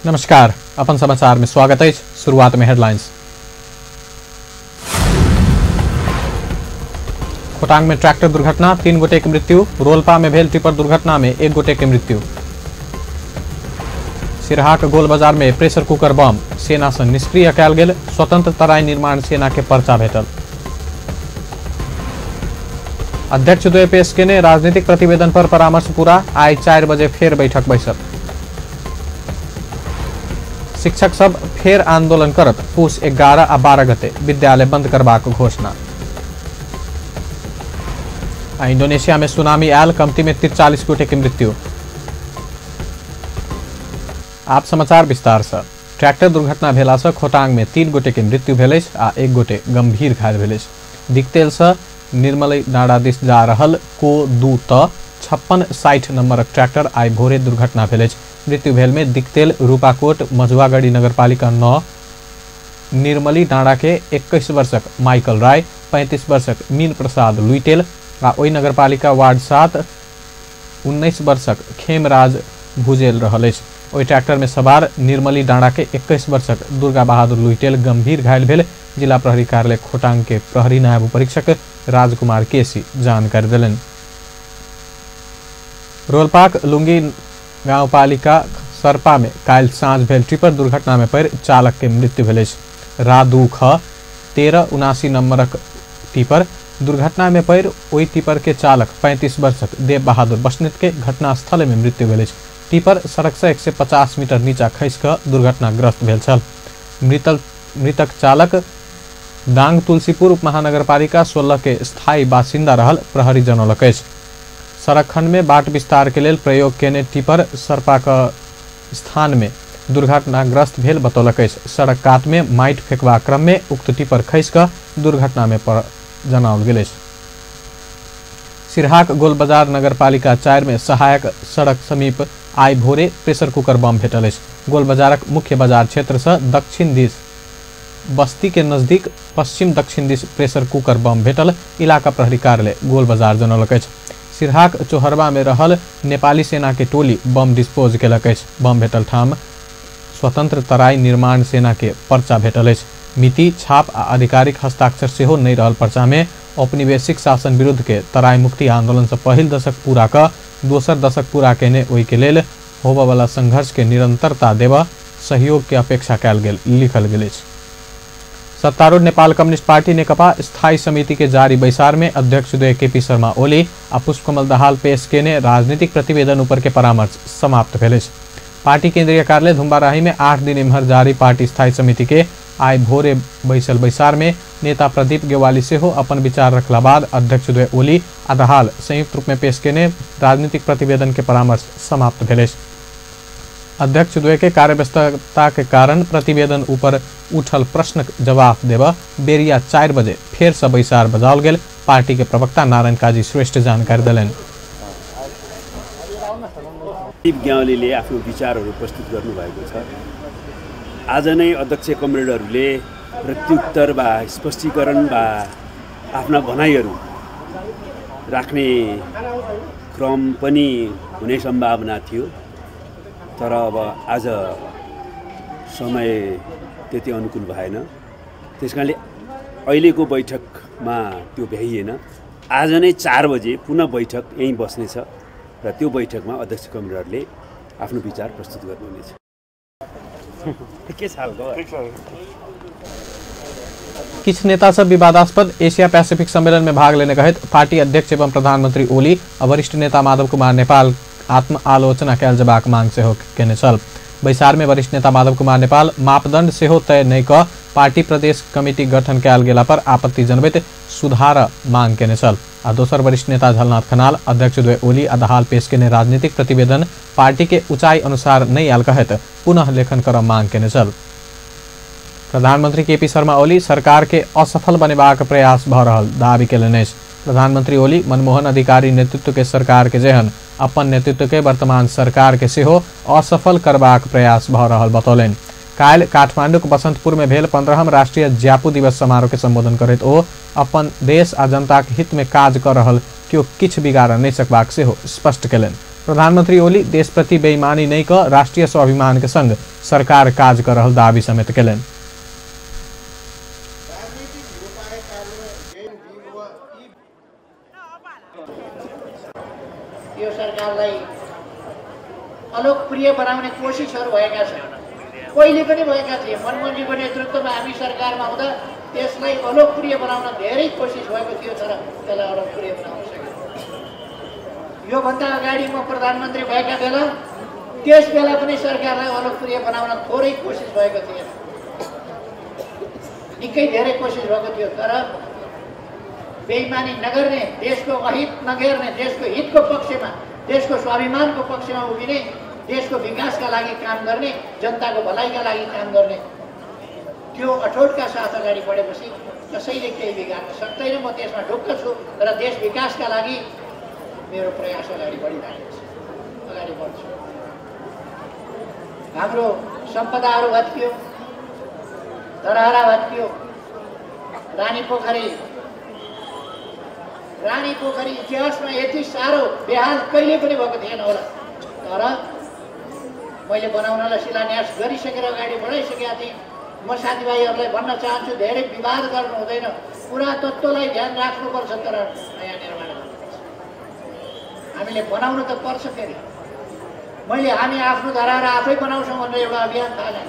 नमस्कार, अपन समाचार में स्वागत है। शुरुआत में हेडलाइंस। खोटांग में ट्रैक्टर दुर्घटना, 3 गोटे के मृत्यु। रोलपा में भेल टिपर दुर्घटना में 1 गोटे के मृत्यु। सिरहाक गोल बाजार में प्रेशर कुकर बम सेना से निष्क्रिय कयल गेल। स्वतंत्र तराई निर्माण सेना के पर्चा भेटल। अध्यक्ष द्वय पेश केने राजनीतिक प्रतिवेदन पर परामर्श पूरा। आइ 4 बजे फेर बैठक बैसत। शिक्षक सब फेर आंदोलन करत। पुष 11 आ 12 गते विद्यालय बंद करबाक घोषणा। इंडोनेशिया में सुनामी आयल, कमती में 43 गोटे के मृत्यु। आप समाचार विस्तार से। ट्रैक्टर दुर्घटना भेला से खोटांग में 3 गोटे के मृत्यु भेल आ 1 गोटे गंभीर घायल भेल। दिक्तेल से निर्मली डाँडा दिस जा रहल को 2 त 5660 नंबरक ट्रैक्टर आइ भोरे दुर्घटना भेल। मृत्यु भेल में दिक्तेल रूपाकोट मझुआगढ़ी नगरपालिका 9 निर्मली डाँडा के 21 वर्षक माइकल राय, 35 वर्षक मीन प्रसाद लुइटेल आ ओहि नगरपालिका वार्ड 7 19 वर्षक खेमराज भुजेल रहल अछि। ओहि ट्रैक्टर में सवार निर्मली डाँडा के 21 वर्षक दुर्गा बहादुर लुइटेल गंभीर घायल भेल। जिला प्रहरी कार्यालय खोटांग के प्रहरी नायब उपरीक्षक राजकुमार केसी जानकारी देलनि। रोलपाक लुंगी गांवपालिका सरपा में काल्हि साँझ भेल टिपर दुर्घटना में पड़ि चालक के मृत्यु भेल अछि। रा 2 ख 1379 नंबरक टिपर दुर्घटना में पड़ि ओहि टिपर के चालक 35 वर्षक देव बहादुर बस्नेत के घटनास्थल में मृत्यु भेल अछि। टिपर सड़क से 150 मीटर नीचा खसि कऽ दुर्घटनाग्रस्त भेल छल। मृतक चालक दांग तुलसीपुर उप महानगरपालिका 16 के स्थायी बासिन्दा रहल प्रहरी जनौलक अछि। सड़क खंड में बाट विस्तार के लेल प्रयोग केने टिपर सरपा के स्थान में दुर्घटनाग्रस्त भेल बतौलक अछि। सड़क कात में माटि फेंकबा क्रम में उक्त टिपर खसि कऽ दुर्घटना में जनाओल गेल अछि। सिरहाक गोलबाजार नगरपालिका 4 में सहायक सड़क समीप आइ भोरे प्रेशर कुकर बम भेटल अछि। गोलबाजारक मुख्य बाजार क्षेत्र से दक्षिण दिस बस्ती के नजदीक पश्चिम दक्षिण दिस प्रेशर कुकर बम भेटल इलाका प्रहरी कार्यालय गोलबाजार जनौलक अछि। सिरहाक चोहरवा में रहल नेपाली सेना के टोली बम डिस्पोज केलक अछि। बम भेटल ठाम स्वतंत्र तराई निर्माण सेना के पर्चा भेटल अछि। मिति, छाप आ आधिकारिक हस्ताक्षर सेहो नहि रहल पर्चा में औपनिवेशिक शासन विरुद्ध के तराई मुक्ति आंदोलन से पहिल दशक पूरा कऽ दोसर दशक पूरा केने ओहि के लेल होबयवला संघर्ष के निरंतरता देबऽ सहयोग के अपेक्षा कयल गेल लिखल गेल अछि। सत्तारूढ़ नेपाल कम्युनिस्ट पार्टी नेकपा स्थायी समिति के जारी बैसार में अध्यक्ष द्वय केपी शर्मा ओली आ पुष्पकमल दाहाल पेश केने राजनीतिक प्रतिवेदन ऊपर के परामर्श समाप्त भेल अछि। पार्टी केंद्रीय कार्यालय धुम्बाराही में 8 दिन एम्हर जारी पार्टी स्थायी समिति के आइ भोरे बैसल बैसार में नेता प्रदीप गेवाली सेहो अपन विचार रखला बाद अध्यक्ष द्वय ओली आ दाहाल संयुक्त रूप में पेश केने राजनीतिक प्रतिवेदन के परामर्श समाप्त भेल अछि। अध्यक्ष द्वय के कार्यव्यस्तता के कारण प्रतिवेदन ऊपर उठल प्रश्न जवाब देबऽ बेरिया 4 बजे फेर से बैसार बजाओल गेल। पार्टी के प्रवक्ता नारायण काजी श्रेष्ठ जानकारी देलनि। प्रदीप ग्यावालीले आफ्नो विचारहरू प्रस्तुत गर्नुभएको छ। आज नै अध्यक्ष कमरेडहरूले प्रत्युत्तर वा स्पष्टीकरण वा आफ्ना भनाइहरू राख्ने क्रम पनि हुने सम्भावना थियो, तर अब आज समय त्यति अनुकूल भएन। त्यस कारणले अहिलेको बैठकमा त्यो भ्याइएन। आज नै 4 बजे पुनः बैठक यहीँ बस्नेछ र त्यो बैठकमा अध्यक्ष कमरेडहरूले आफ्नो विचार प्रस्तुत गर्नुहुनेछ। किछु नेता सब विवादास्पद एशिया पैसिफिक सम्मेलन में भाग लेने कहैत पार्टी अध्यक्ष एवं प्रधानमंत्री ओली आ वरिष्ठ नेता माधव कुमार नेपाल आत्म आलोचना कयल जेबाक मांग सेहो केने छल। बैसार में वरिष्ठ नेता माधव कुमार नेपाल मापदंड सेहो तय नहि कऽ पार्टी प्रदेश कमिटी गठन कयल गेला पर आपत्ति जनबैत सुधार मांग केने छल। आ दोसर वरिष्ठ नेता झलनाथ खनाल अध्यक्ष द्वय ओली आ दाहाल पेश केने राजनीतिक प्रतिवेदन पार्टी के ऊंचाई अनुसार नहि आयल कहैत पुनः लेखन करऽ मांग केने छल। प्रधानमंत्री केपी शर्मा ओली सरकार के असफल बनेबाक प्रयास भऽ रहल दावी केलनि अछि। प्रधानमंत्री ओली मनमोहन अधिकारी नेतृत्व के सरकार के जेहन अपन नेतृत्व के वर्तमान सरकार के सेहो असफल करबाक प्रयास भऽ रहल बतौलनि। काल्हि काठमांडूक बसंतपुर में भेल 15म राष्ट्रीय ज्यापु दिवस समारोह के संबोधन करैत ओ अपन देश आ जनताक हित में काज कर रहल केओ किछु बिगाड़ नहि सकबाक सेहो स्पष्ट केलनि। प्रधानमंत्री ओली देशप्रति बेईमानी नहि क राष्ट्रीय स्वाभिमान के संग सरकार काज कर रहल दावी समेत केलनि। यो सरकारलाई अलोकप्रिय बनाउने कोसिसहरू भएका छन्, पहिले पनि भएका थिए। मनमोहनजीको नेतृत्वमा हामी सरकारमा हुँदा त्यसलाई अलोकप्रिय बनाउन धेरै कोसिस भएको थियो, तर त्यसलाई अलोकप्रिय बनाउन सकेन। योभन्दा अगाडि म प्रधानमन्त्री भएका बेला त्यस बेला पनि सरकारलाई अलोकप्रिय बनाउन थोरै कोसिस भएको थिएन, निकै धेरै कोसिस भएको थियो। तर बेइमानी नगर्ने, देशको अहित नगर्ने, देशको हितको पक्षमा, देशको स्वाभिमानको पक्षमा उभिने, देशको विकासका लागि काम गर्ने, जनताको भलाइका लागि काम गर्ने त्यो अठोटका साथ अगाडि बढेपछि कसैले केही बिगार्न सक्दैन। म त्यसमा ढुक्क छु र देश विकासका लागि मेरो प्रयास अगाडि बढिरहेको छ, अगाडि बढ्छु। हाम्रो सम्पदाहरू भत्कियो, धरहरा भत्कियो, रानी पोखरी इतिहासमा यति साह्रो बेहाल कहिले पनि भएको थिएन होला। तर मैले बनाउनलाई शिलान्यास गरिसकेर अगाडि बढाइसकेका थिएँ। म साथीभाइहरूलाई भन्न चाहन्छु, धेरै विवाद गर्नु हुँदैन, पुरातत्त्वलाई ध्यान राख्नुपर्छ, तर नयाँ निर्माण गर्नुपर्छ। हामीले बनाउनु त पर्छ। फेरि मैले हामी आफ्नो धरहरा आफै बनाउँछौँ भनेर एउटा अभियान थालेँ।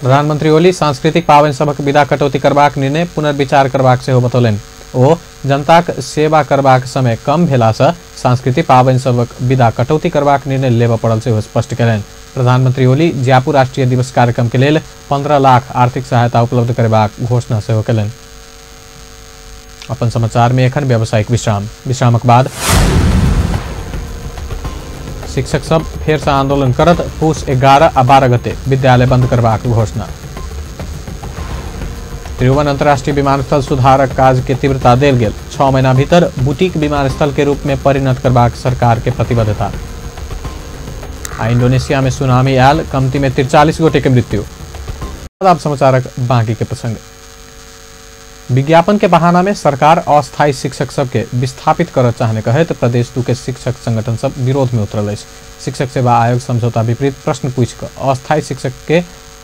प्रधानमंत्री ओली सांस्कृतिक पावनि सभक विदा कटौती करबाक निर्णय पुनर्विचार करबाक सेहो बतौलनि। ओ जनताक सेवा करबाक समय कम भेलासँ सांस्कृतिक पावनि सभक विदा कटौती करबाक निर्णय लेबऽ पड़ल सेहो स्पष्ट कयलनि। प्रधानमंत्री ओली ज्यापु राष्ट्रीय दिवस कार्यक्रम के लेल 15 लाख आर्थिक सहायता उपलब्ध करेबाक घोषणा सेहो कयलनि। अपन समाचार में एखन व्यावसायिक विश्राम। विश्रामक बाद शिक्षक सब फेरसँ आंदोलन करत। पुस 11 आ 12 गते विद्यालय बंद करबाक घोषणा। त्रिभुवन अंतर्राष्ट्रीय विमानस्थल सुधारक काज के तीव्रता देल गेल। 6 महीना भीतर बुटीक विमानस्थल के रूप में परिणत करबाक सरकार के प्रतिबद्धता। आ इंडोनेशिया में सुनामी आयल, कमती में 43 गोटे के मृत्यु। अब समाचारक बाकी के प्रसंग। विज्ञापन के बहाना में सरकार अस्थायी शिक्षक सबके विस्थापित कर चाहने कहैत प्रदेश 2 के शिक्षक संगठन सब विरोध में उतरल अछि। शिक्षक सेवा आयोग समझौता विपरीत प्रश्न पूछि कऽ अस्थायी शिक्षक के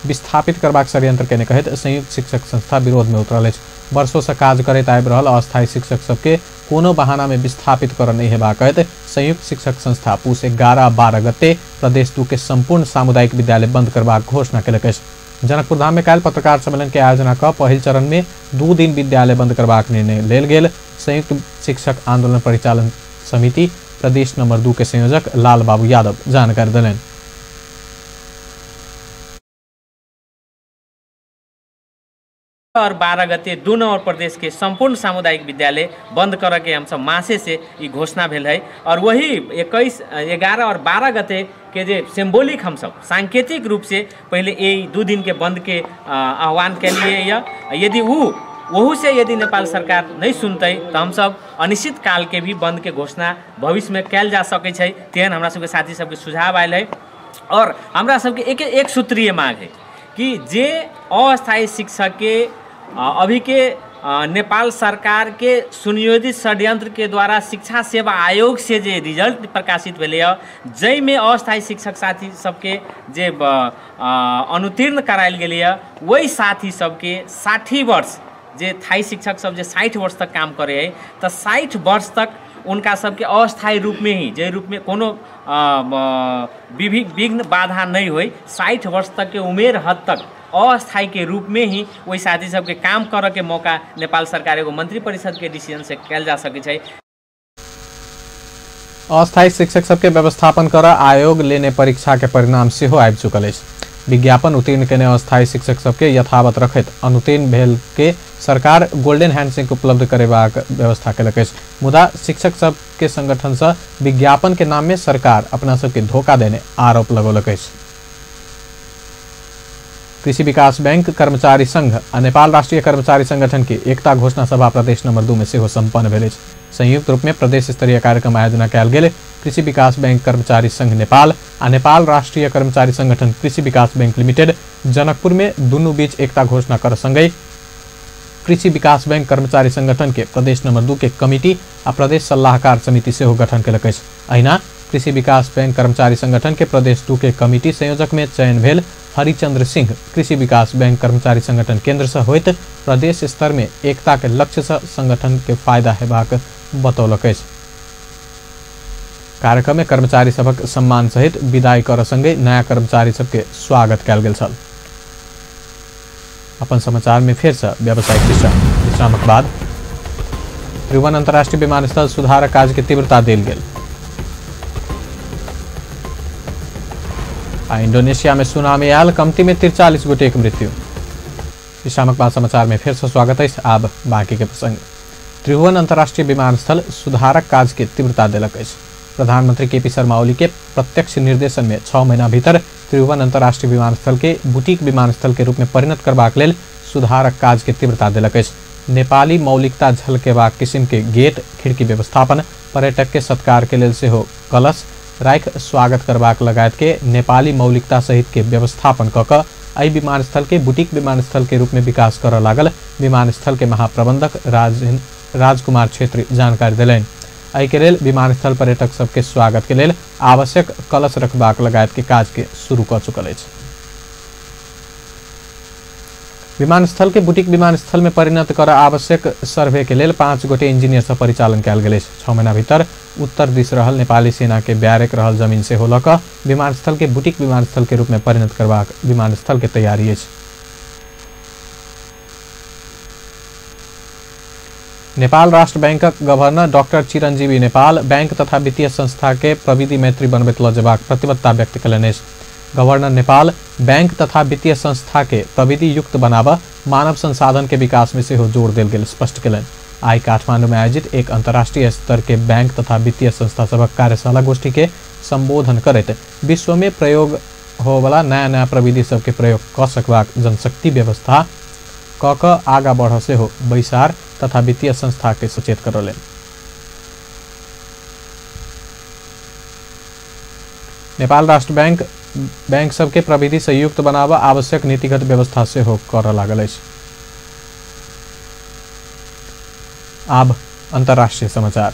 विस्थापित करबाक षड्यंत्र केने कहैत संयुक्त शिक्षक संस्था विरोध में उतरल अछि। वर्षों से काज करैत आबि रहल अस्थायी शिक्षक सबके कोनो बहाना में विस्थापित कर नहीं हेबाक कहैत संयुक्त शिक्षक संस्था पुस 11 12 गते प्रदेश 2 के संपूर्ण सामुदायिक विद्यालय बंद करबाक घोषणा केलक अछि। जनकपुर धाम में काल्हि पत्रकार सम्मेलन के आयोजना कऽ पहिल चरण में 2 दिन विद्यालय बंद करबाक निर्णय लेल गेल। संयुक्त शिक्षक आंदोलन परिचालन समिति प्रदेश नंबर 2 के संयोजक लाल बाबू यादव जानकारी देलनि। और 12 गते 2 नंबर प्रदेश के संपूर्ण सामुदायिक विद्यालय बंद कर के हम सब मासे से ये घोषणा भेल है। और वही 21 11 और 12 गते के जे सिंबॉलिक हम सब सांकेतिक रूप से पहले ये 2 दिन के बंद के आह्वान के लिए यदि वहू से यदि नेपाल सरकार नहीं सुनते तो हम सब अनिश्चित काल के भी बंद के घोषणा भविष्य में कैल जा सकै छै। तेहन हमरा सबके साथी सबके सुझाव आयल है। और हमरा सबके एक एक सूत्रीय मांग है कि जे अस्थायी शिक्षक के अभी के नेपाल सरकार के सुनियोजित षड्यंत्र के द्वारा शिक्षा सेवा आयोग से जे रिजल्ट प्रकाशित भेलै जाहिमे अस्थायी शिक्षक साथी सबके जे अनुत्तीर्ण करायल गेलै वही साथी सबके 60 वर्ष जे थाई शिक्षक सब जे 60 वर्ष तक काम करे है तो 60 वर्ष तक उनका सबके अस्थायी रूप में ही जे रूप में कोनो विघ्न बाधा नहीं होई 60 वर्ष तक के उमेर हद तक अस्थायी के रूप में ही वही साथी सबके काम करे के मौका नेपाल सरकार एगो मंत्री परिषद के डिसीजन से कैल जा सकै छै। अस्थायी शिक्षक सबके व्यवस्थापन कर आयोग लेने परीक्षा के परिणाम सेहो आबि चुकल अछि। विज्ञापन उत्तीर्ण केने अस्थायी शिक्षक सबके यथावत रखैत अनुत्तीर्ण भेल के सरकार गोल्डन हैंडशेक उपलब्ध करेबाक व्यवस्था केलक अछि। मुदा शिक्षक सबके संगठन से विज्ञापन के नाम में सरकार अपना सबके धोखा देने आरोप लगौलक अछि। कृषि विकास बैंक कर्मचारी संघ आ नेपाल राष्ट्रीय कर्मचारी संगठन के एकता घोषणा सभा प्रदेश नंबर 2 में सेहो संपन्न भेल अछि। संयुक्त रूप में प्रदेश स्तरीय कार्यक्रम आयोजना कयल गेल। कृषि विकास बैंक कर्मचारी संघ नेपाल आ नेपाल राष्ट्रीय कर्मचारी संगठन कृषि विकास बैंक लिमिटेड जनकपुर में दुनू बीच एकता घोषणा कर संगहि कृषि विकास बैंक कर्मचारी संगठन के प्रदेश नंबर 2 के कमिटी आ प्रदेश सलाहकार समिति सेहो गठन केलक अछि। अहिना कृषि विकास बैंक कर्मचारी संगठन के प्रदेश 2 के कमिटी संयोजक में चयन भेल हरिचंद्र सिंह कृषि विकास बैंक कर्मचारी संगठन केंद्र से होइत प्रदेश स्तर में एकता के लक्ष्य से संगठन के फायदा हेबाक बतौलक अछि। कार्यक्रम में कर्मचारी सभक सम्मान सहित विदाई कर संगे नया कर्मचारी सबके स्वागत कयल गेल छल। अपन समाचार में फेर से व्यावसायिक विश्रामक बाद त्रिभुवन अंतर्राष्ट्रीय विमानस्थल सुधार काज के तीव्रता देल गेल। आ इंडोनेशिया में सुनामी आयल, कमती में 43 गोटे के मृत्यु। विश्रामक बाद समाचार में फिर से स्वागत है। आब बाकी के प्रसंग। त्रिभुवन अंतर्राष्ट्रीय विमानस्थल सुधारक काज के तीव्रता देलक अछि। प्रधानमंत्री केपी शर्मा ओली के प्रत्यक्ष निर्देशन में 6 महीना भीतर त्रिभुवन अंतर्राष्ट्रीय विमानस्थल के बुटीक विमानस्थल के रूप में परिणत करबाक लेल सुधारक काज के तीव्रता देलक अछि। नेपाली मौलिकता झलकेबाक किसिम के गेट, खिड़की व्यवस्थापन, पर्यटक के सत्कार के लेल सेहो कलश राख स्वागत करबाक लगायत के नेपाली मौलिकता सहित के व्यवस्थापन क क एहि विमानस्थल के बुटीक विमानस्थल के रूप में विकास करऽ लागल विमानस्थल के महाप्रबंधक राजकुमार छेत्री जानकारी देलनि। एहि के लेल विमानस्थल पर्यटक सबके स्वागत के लेल आवश्यक कलश रखबाक लगायत के काज के शुरू कऽ चुकल अछि। विमानस्थल के बुटीक विमानस्थल में परिणत कर आवश्यक सर्वे के लेल 5 गोटे इंजीनियर से परिचालन कयल गेल अछि। 6 महीना भीतर उत्तर दिस रहल नेपाली सेना के बैरक रहल जमीन सेहो लऽ कऽ विमानस्थल के बुटीक विमानस्थल के रूप में परिणत करबाक विमानस्थल के तैयारी अछि। नेपाल राष्ट्र बैंकक governor doctor Chiranjeevi Nepal bank तथा वित्तीय संस्था के प्रविधि मैत्री बनबैत लऽ जेबाक प्रतिबद्धता व्यक्त कयलनि अछि। गवर्नर नेपाल बैंक तथा वित्तीय संस्था के प्रविधि युक्त बनाबऽ मानव संसाधन के विकास में सेहो जोर देल गेल स्पष्ट कयलनि। आइ काठमांडू में आयोजित एक अंतर्राष्ट्रीय स्तर के बैंक तथा वित्तीय संस्था सभक कार्यशाला गोष्ठी के संबोधन करैत विश्व में प्रयोग होवला नया नया प्रविधि सबके प्रयोग कऽ सकबाक जनशक्ति व्यवस्था क क आगा बढ़ सेहो बैसार तथा वित्तीय संस्था के सचेत करौलनि। नेपाल राष्ट्र बैंक बैंक सबके प्रविधि से युक्त बनाबऽ आवश्यक नीतिगत व्यवस्था सेहो करऽ लागल अछि। आब अंतर्राष्ट्रीय समाचार।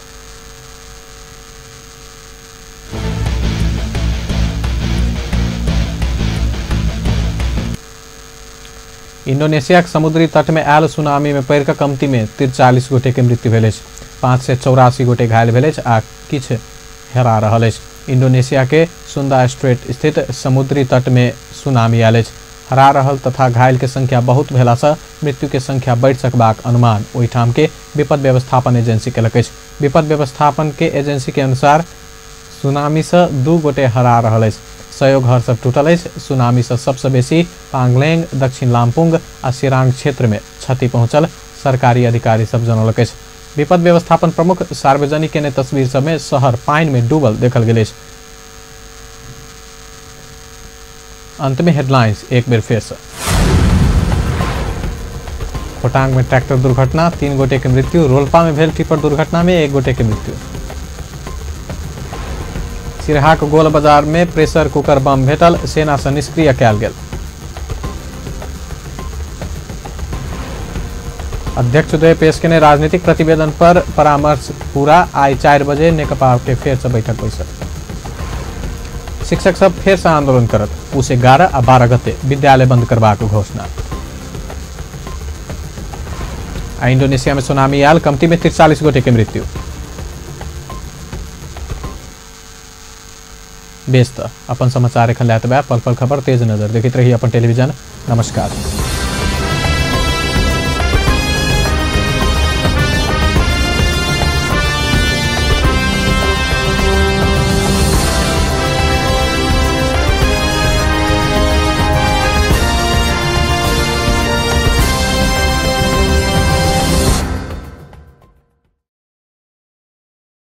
इंडोनेशियाक समुद्री तट में आयल सुनामी में पड़ि कऽ कमती में 43 गोटे के मृत्यु भेल अछि। 584 गोटे घायल भेल अछि आ किछु हेरा रहल अछि। इंडोनेशिया के सुंदा स्ट्रेट स्थित समुद्री तट में सुनामी आयल अछि। हरा रहल तथा घायल के संख्या बहुत भेलासँ मृत्यु के संख्या बढ़ि सकबाक अनुमान ओहिठाम के विपद व्यवस्थापन एजेंसी केलक अछि। विपद व्यवस्थापन के एजेंसी के अनुसार सुनामी से 2 गोटे हरा रहल अछि। 100 घर सब टूटल अछि। सुनामी से सबसे बेसी पांगलेंग, दक्षिण लामपुंग आ सिरांग क्षेत्र में क्षति पहुंचल सरकारी अधिकारी सब जनौलक अछि। विपद व्यवस्थापन प्रमुख सार्वजनिक केने तस्वीर सब में शहर पानि में डूबल देखल गेल अछि। अंत में हेडलाइंस एक बेर फेर से। खोटांग में ट्रैक्टर दुर्घटना, 3 गोटे के मृत्यु। रोलपा में भेल टिपर दुर्घटना में 1 गोटे के मृत्यु। सिरहाक गोल बाजार में प्रेशर कुकर बम भेटल, सेना से निष्क्रिय कयल गेल। अध्यक्ष उदय पेश केने राजनीतिक प्रतिवेदन पर परामर्श पूरा। आइ 4 बजे नेकपा के फेर से बैठक बैसत। शिक्षक सब फेर से आंदोलन करत। पुस 11 आ 12 गते विद्यालय बंद करबाक घोषणा। आ इंडोनेशिया में सुनामी आयल, कमती में 43 गोटे के मृत्यु। बेस त अपन समाचार एखन लए पल पल खबर तेज नजर देखैत रही अपन टेलीविजन। नमस्कार।